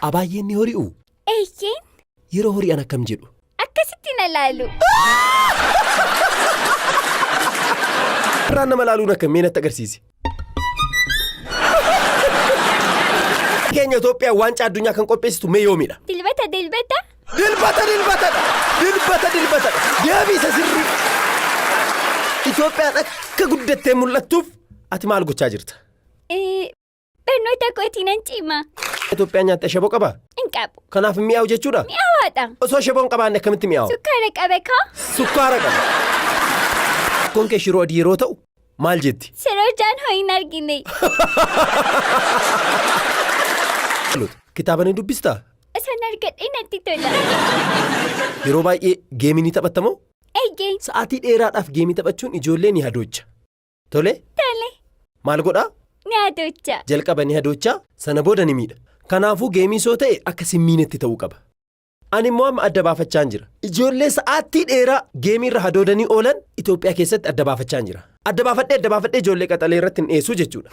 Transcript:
Abaayyeen ni hori'u? Eeyyeen. Yeroo hori'an akkam jedhu? Akkasitti na laalu. Irraan nama laaluun akkam mee natti agarsiisi. Keenya Itoophiyaa waancaa addunyaa kan qopheessitu mee yoomidha? Dilbata dilbata. Dilbata dilbatadha! Dilbata dilbatadha! Deebii isa sirrii! Itoophiyaan akka guddattee mul'attuuf ati maal gochaa jirta? Eh, Barnoota kootii nan cima. Itoophiyaan nyaatte ashaboo qabaa? Hin qabu. Kanaaf hin mi'aawu jechuudha? Mi'aawaadha. Osoo ashaboo hin qabaanne akkamitti mi'aawa? Sukkaara qaba kaa. Sukkaara qaba. Akkoon kee shiroo adii yeroo ta'u maal jetti? Sirojaan hoo hin argine. Kitaaba ni dubbistaa? Osoo argadhee natti tola. Yeroo baay'ee geemii ni taphatta moo? Eeyyee. Sa'aatii dheeraadhaaf geemii taphachuun ijoollee ni hadoocha. Tole? Tole. Maal godhaa? Ni hadoocha. Jalqaba ni hadoocha, sana booda ni miidha. Kanaafuu geemii soo ta'e akka sin miinetti ta'uu qaba. Ani immoo amma adda baafachaan jira. Ijoollee sa'aatii dheeraa geemii irra hadoodanii oolan Itoophiyaa keessatti adda baafachaan jira. Adda baafadhee adda baafadhee ijoollee qaxalee irratti hin dhiyeessuu jechuudha.